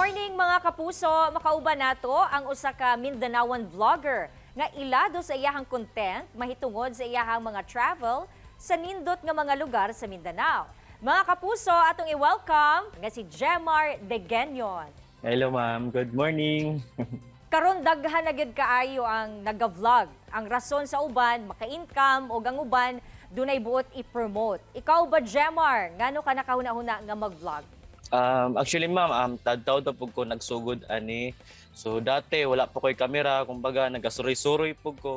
Morning, mga kapuso, makauban nato ang usa ka Mindanaoan vlogger nga ilado sa iyahang content mahitungod sa iyahang mga travel sa nindot nga mga lugar sa Mindanao. Mga kapuso, atong i-welcome nga si Jemar Degenyon. Hello, ma'am, good morning. Karon daghan na gyud kaayo ang naga-vlog. Ang rason sa uban maka-income og ang uban dunay buot i-promote. Ikaw ba, Jemar, ngano ka nakahuna-huna nga mag-vlog? Actually, ma'am, tadtaw na pud ko nagsugod ani. So dati wala pa ko'y kamera, kumbaga nagasuroy-suroy pud ko.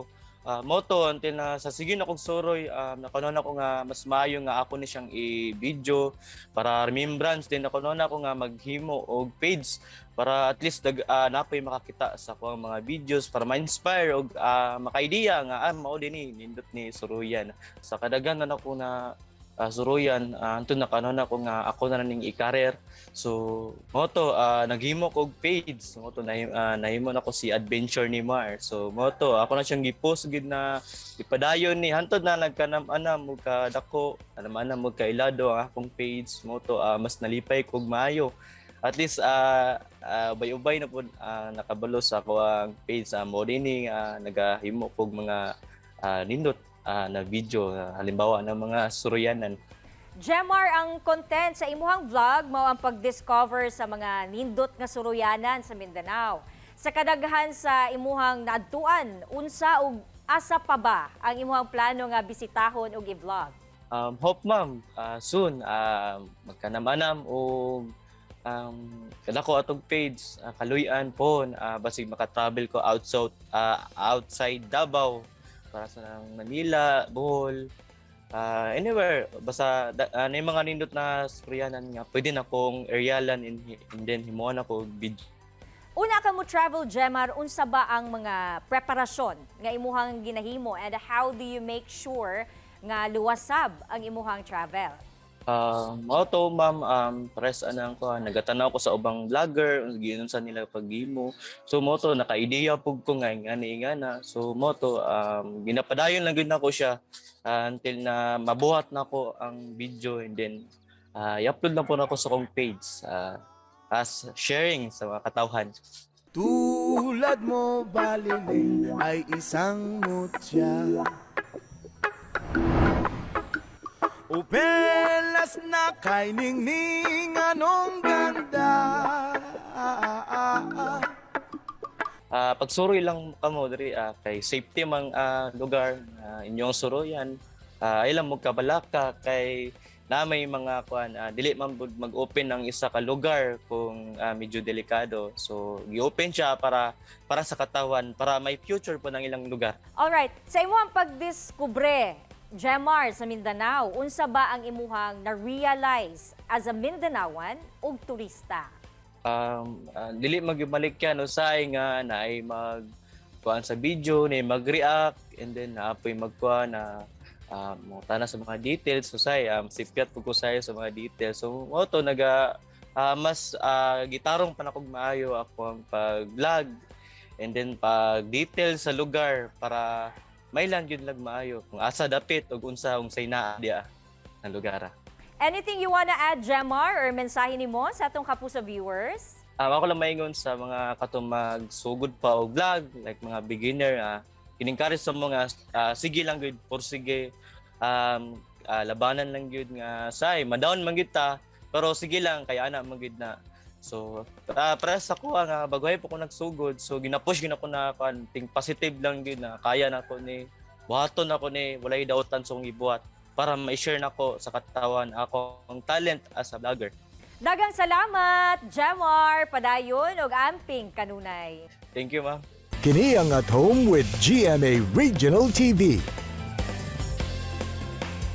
Mao to until na sa sige na kog suroy, nakanon ako nga mas maayo nga ako ni siyang i-video para remembrance din. Ako na ako nga maghimo og page para at least napoy makakita sa akong mga videos para ma-inspire og maka-idea nga mao din ni nindot ni suruyan. Sa kadaghan na nako na suruyan, anto na kanon ako nga ako na ning i-career. So mao to, naghimo ko og page. Mao to nahimo nako si Adventure ni Mar. So mao to, ako na siyang gi-post gid na ipadayon ni hantod na nagkanam-anam ug kadako, anam-anam ug kailado ang akong page. Mao to, mas nalipay kog maayo. At least ubay-ubay na pud nakabalo sa ako ang page sa mo dinhi nagahimo kog mga nindot na video, halimbawa ng mga suruyanan. Jemar, ang content sa imuhang vlog mao ang pag-discover sa mga nindot nga suruyanan sa Mindanao. Sa kadaghan sa imuhang naadtuan, unsa ug asa pa ba ang imuhang plano nga bisitahon ug i-vlog? Hope, ma'am, soon magkanam-anam o kadako atong page, kaluyan po, basig maka-travel ko outside Davao para sa Manila, Bohol, anywhere basta na yung mga nindot na suruyanan nga pwede na kong arealan and then himuon ako video. Una ka mo travel, Jemar, unsa ba ang mga preparasyon nga imuhang ginahimo and how do you make sure nga luwasab ang imuhang travel? Mao to, ma'am, press anang ko, nagatanaw ko sa ubang vlogger, giunsa nila paghimo. So mao to, naka-ideya pug ko nga ngani nga na. So mao to, ginapadayon lang gyud nako siya until na mabuhat nako ang video and then i-upload lang po nako sa akong page as sharing sa mga katawhan. Tulad mo, Baliling, ay isang mutya. Upelas na kay ningning, anong ganda. Pagsuroy lang kamo diri kay safety mang lugar inyong suroyan. Ay lang mo kabalaka kay na may mga kuan, dili man pud mag-open ang isa ka lugar kung medyo delikado. So gi-open siya para sa katawan, para may future po ng ilang lugar. Alright, sa imuhang pagdiskubre, Jemar, sa Mindanao, unsa ba ang imuhang na-realize as a Mindanaoan ug turista? Dili magyumalikyan usay nga naay mag kuan sa video ni mag-react and then naapoy magkuan na mangutana sa mga details usay, sipyat pud ko sayo sa mga details. So mao to, naga mas gitarong pa nakog maayo ako ang pag-vlog and then pag details sa lugar para may lang gyud lag maayo kung asa dapit ug unsa unsay naa diya ang lugar. Anything you wanna add, Jemar, or mensahe nimo sa atong kapuso viewers? Ako lang maingon sa mga katong magsugod pa og vlog, like mga beginner, in-encourage sa mga sige lang gyud, sige, labanan lang gyud nga say madown man gyud ta, pero sige lang kay ana man gyud na. So para sa ko nga baguhay po ko nagsugod, so gina-push gyud ako na kuan, think positive lang gyud na kaya nako ni, buhaton nako ni, walay dautan sa akong gibuhat para ma-share nako sa katawan akong talent as a vlogger. Daghang salamat, Jemar. Padayon og amping kanunay. Thank you, ma'am. Kini ang At Home with GMA Regional TV.